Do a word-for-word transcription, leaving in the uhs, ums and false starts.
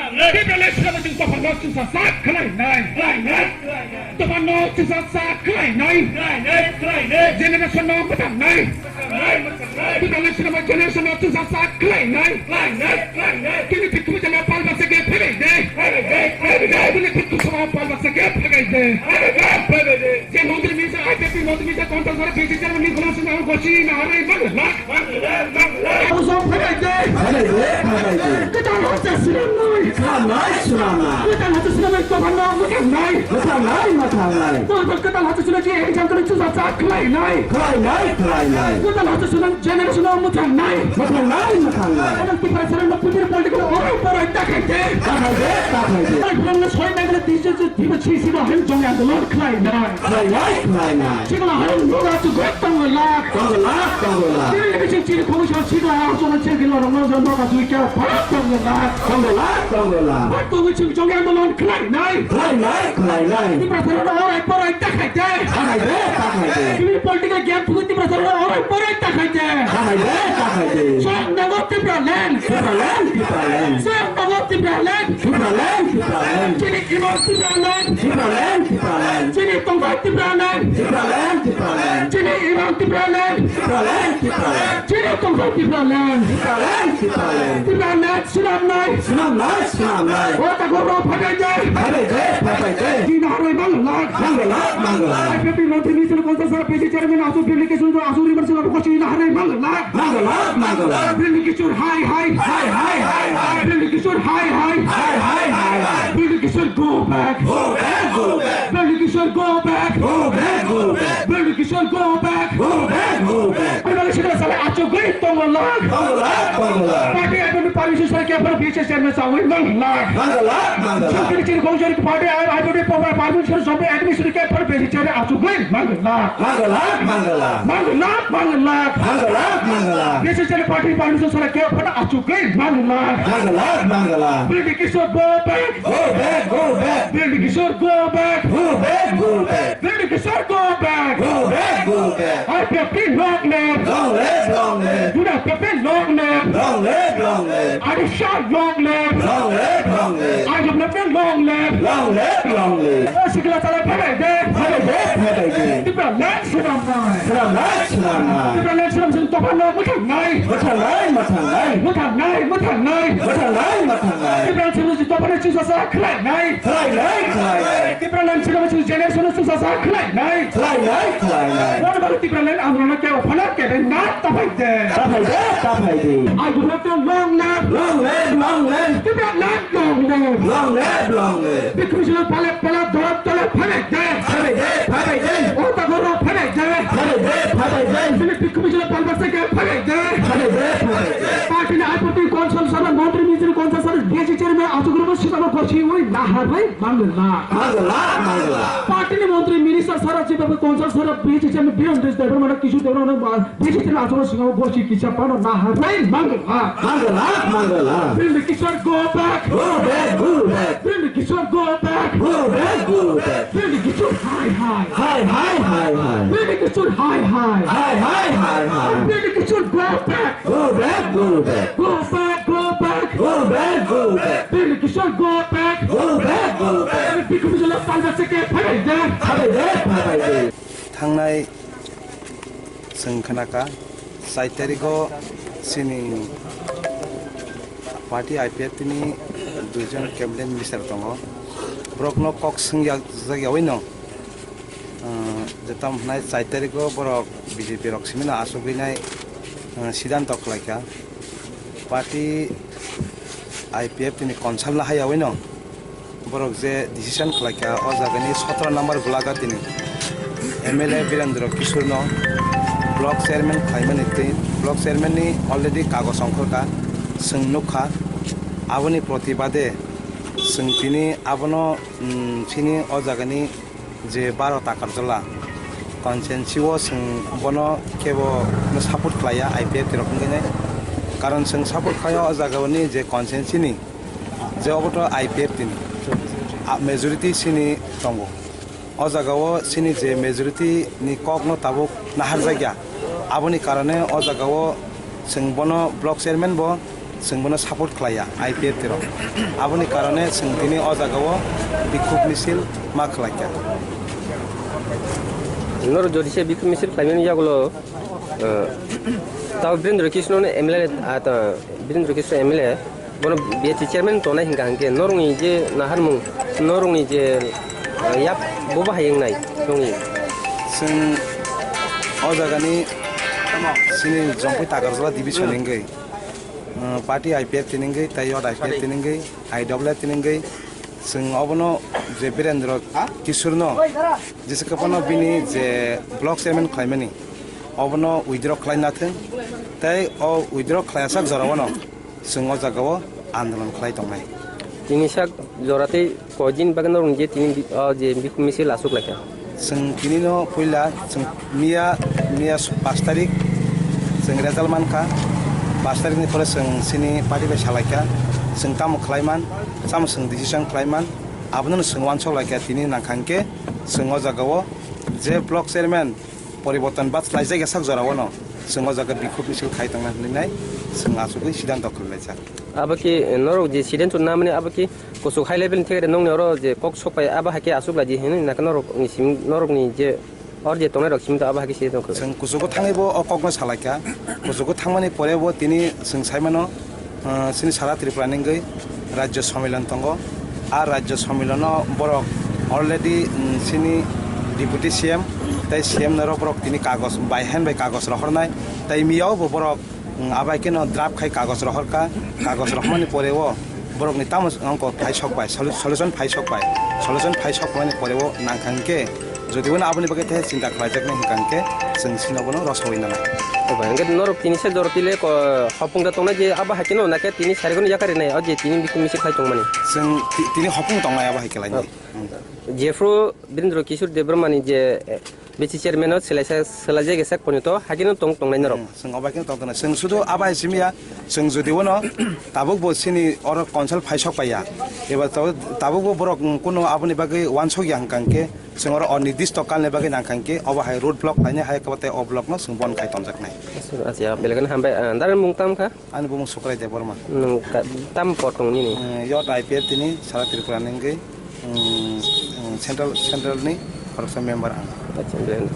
Tipralai swnamwi chwng dophano chwngsacha khlainai. Dophano chwngsacha khlainai. Generation no mwthangnai. Tipralai swnamwi generation no chwngsacha khlainai. Kini thik thumwi jala pal baksa khe phaibai de. Kini thik thumwi jala pal baksa khe phaibai de. Je montri misa, I P F T montri misa, kontra sara bisi jala ni khulum swnam gosi na harai bang. Abo song phaibai de. Phaibai de, phaibai de. Kwtal hocha swnamnai. Swnamnai, swnamnai. Kwtal hocha swnamnai, kwtal no mwthangnai. Mwthangnai, mwthangnai. Kwtal, kwtal hocha swnamnai, je exam kwrwi chwngsacha khlainai. Khlainai, khlainai. Kwtal hocha swnamnai, generation no mwthangnai. Mwthangnai, mwthangnai. Ano Tiprasa no putir political oro poro ta khai de. Ta khai de, ta khai de. Ai, pulang no soi nang le tisi tisi tisi no hem jong yang lo khlainai. Khlainai, khlainai. Sikla hai no ra tu got tong la. Tong la, tong la. Chini ni biching chini khong sa sikla ha so na chini lo no no no ka tu kya pha tong la. Tong la, tong la. Pha tu ching jong yang lo khlainai. Khlainai, khlainai. Tiprasa no orai porai ta khai de. Ta khai de, ta khai de. Chini political game tu Tiprasa no orai porai ta khai de. Ta khai de, ta khai de. So na go Tipraland. Tipraland, Tipraland. So na go Tipraland. Tipraland, Tipraland. Chini imo Tipraland. Tipraland, Tipraland. Chini tongthai Tipraland. Tipraland, Tipraland. Chini imo Tipraland. Tipraland, Tipraland. Chini tongthai Tipraland. Tipraland, Tipraland. Tipraland swnamnai. Swnamnai, swnamnai. O ta goro phatai de. Phatai de, phatai de. Chini haroi mang lak. Mang lak, mang lak. I P F T montri ni sini konsa sara pesi chairman asu publication asu river sila buko chini haroi mang lak. Mangalak, mangalak. Billy Kishore, hi, hi. Hi, hi, hi, hi. Billy Kishore, hi, hi. Hi, hi, hi, hi. Billy Kishore, go back. Go back, go back. Billy Kishore, go back. Go back, go back. Billy Kishore, go back. Go back, go back. Billy Kishore, sale achugwi tongo lak. Tongo lak, tongo lak. Party admin permission sale khe phano B C chairman sawi mangalak. Mangalak, mangalak. Chini chini kong chini party admin permission sawi admin sale khe phano B C chairman achugwi mangalak. Mangalak, mangalak. Mangalak, mangalak. Mangalak, mangalak. Biasak chini party permission sara khe phano achugwi mangalak. Mangalak, mangalak. Billy Kishore go back. Go back, go back. Billy Kishore go back. Go back, go back. Billy Kishore go back. Go back, go back. I P F T long live. Long live, long live. Judah P P long live. Long live, long live. Anisha long live. Long live, long live. I P F T long live. Long live, long live. Sikla chala phabai de. Phabai de, phabai de. Tipraland swnamnai. Swnamnai, swnamnai. Tipraland swnam swnam dophano mwthangnai. Mwthangnai, mwthangnai. Mwthangnai, mwthangnai. Mwthangnai, mwthangnai. Tipraland swnam swnam dophano chwngsacha khlainai. Khlainai, khlainai. Tipraland swnam swnam generation chwngsacha khlainai. Khlainai, khlainai. Bono bagwi Tipraland andolon kebo phano kebe na taphai de. Taphai de, taphai de. I P F T long live. Long live, long live. Tipraland long live. Long live, long live. Bhikkhu Mishilo pale pala dorop tole phabai de. Phabai de, phabai de. O ta goro phabai de. Phabai de, phabai de. Bini Bhikkhu Mishilo pal baksa khe phabai de. Phabai de, phabai de. Party ni I P F T council sara, montri minister council sara, B C chairman achugwi sitamo kochi ui naharbai mangalak. Mangalak, mangalak. Party ni montri minister sara, chief of council sara, B C chairman Biren Debbarma, Kishore Debbarma, Bishi tini achukma swngo gosi kisa phano naharbai mangalak. Mangalak, mangalak. Billy Kishore go back. Go back, go back. Billy Kishore go back. Go back, go back. Billy Kishore hi hi. Hi hi hi hi. Billy Kishore hi hi. Hi hi hi hi. Billy Kishore go back. Go back, go back. Go back, go back. Go back, go back. Billy Kishore go back. Go back, go back. Bhikkhu Mishilo pal baksa khe phabai de. Phabai de, phabai de. Thangnai chwng khnakha, char tarigo chini party I P F T ni duijon cabinet minister tongo. Borokno kok swngya, jakyawi no, ah, je tamo hwnai char tarigo borok B J P rok simi no achugwi nai, ah, siddhanto khlaikha. Party I P F T ni council no hayawi no borok je decision khlaikha, o jagani sotoro number Golaghati ni M L A Birendra Kishore no block chairman khlaimani twi block chairman ni already kagoj ongkhorkha, chwng nukha. Aboni protibade chwng tini abono, mm, chini o jagani je baro Takarjala constituency o chwng bono kebo no support khlaiya I P F T rok wngkhe nai. Karon chwng support khlaiya o jaga ni je constituency ni je obo to I P F T ni, a, majority chini tongo. O jaga o chini je majority ni kok no tabuk naharjakya. Aboni karone o jaga o chwng bono block chairman bo Chwng bono support khlaiya I P F T rok. Aboni karone chwng tini o jagao bikhuk misil ma khlaikha. Norok jodi se bikhuk misil khlaimani yagulo, eh, tao Birendra Krishna no M L A, ah, ta, Birendra Krishna M L A, bono B H C chairman tongnai hingka hingke norokni je naharmung, norokni je, eh, yap bo bahai wngnai nongni. Chwng o jagani chini Jompui Takarjala division hingke. Uh, party I P F tiningwi, tei yot I P F tiningwi, I W F tiningwi, chwng obono je Birendra Kishorno, jesa kwbangno bini je block chairman khlaimani, obono withdraw khlai nathwng, tei o withdraw khlaiyasak jorao no chwng o jagao andolon khlai tongnai. Tini sak jora tei koidin bagwi norokni je tini bi-, o je bikhuk misil aswk laikha. Chwng tini no puila chwng miya, miya pash tarik chwng result mankha. Pash tarik ni pore chwng chini party bai salaikha. Chwng tamo khlaiman, tamo chwng decision khlaiman. Abono chwng uansuk laikha tini nangkha hwnkhe chwng o jagao je block chairman poriborton ba khlaijak ya sak jorao no chwng o jaga bikhuk misil khai tongna hinwi nai chwng achugwi siddhanto khwlaijak. Abo khe norok je siddhanto namani abo khe kuchuk high level ni thekre nongni oro je kok sokpai abo hai khe achuk laidi hinwi nangkha norok ni simi norok ni je or je tongnai rok simi to abo hai khe siddhanto khwlai. Chwng kuchugo thangwi bo o kok no salaikha. Kuchugo thangmani pore bo tini chwng saimano, ah, chini sara Tripura ni wngwi Rajya Sammilan tongo. A Rajya Sammilono borok already, mm, chini Deputy C M tei C M norok borok tini kagoj by hand bai kagoj rohornai. Tei miyao bo borok, mm, abai kheno draft khai kagoj rohorkha. Kagoj rohormani pore o borokni tamo wngkha phai sok bai, solu-, solution phai sok bai. Solution phai sok mani pore o nangkha hwnkhe Jodi bono aboni bagwi tei chinta khlaijaknai hwnkha hwnkhe chwng chini bono rosawi nanai. Obo hwnkhe norok tini se jora tile ko hopung da tongnai je abo hai kheno nakhe tini sarigono yakarinai o je tini bikhuk misil khai tongmani. Chwng ti-, tini hopung tongnai abo hai khe lainai. Oh. Hmm. Jephru Birendra Kishore Debbarmani je, eh, B C chairman o swlaisa-, swlaijak esak ponito hai kheno tong tongnai norok. Hmm. Chwng obo hai kheno tong tongnai. Chwng sudu abo hai simi ya. Chwng jodi bono tabuk bo chini oro council phai sok paiya, eba tabuk, tabuk bo borok, mm, kuno aboni bagwi uansuk ya hwnkha hwnkhe chwng oro onirdisto kalni bagwi nangkha hwnkhe obo hai road block khlainai hai kwbangtei o block no chwng bon khai tonjaknai. Acha, belai kheno hambai, ah, darani mung tamo kha? Ani bumung Sukrai Debbarma. Nwng ka-, tamo por tong nini? Mm, yot I P F tini sara Tripura ni wngwi, mm, mm, central, central ni khoroksa member ang. Acha, belai kheno.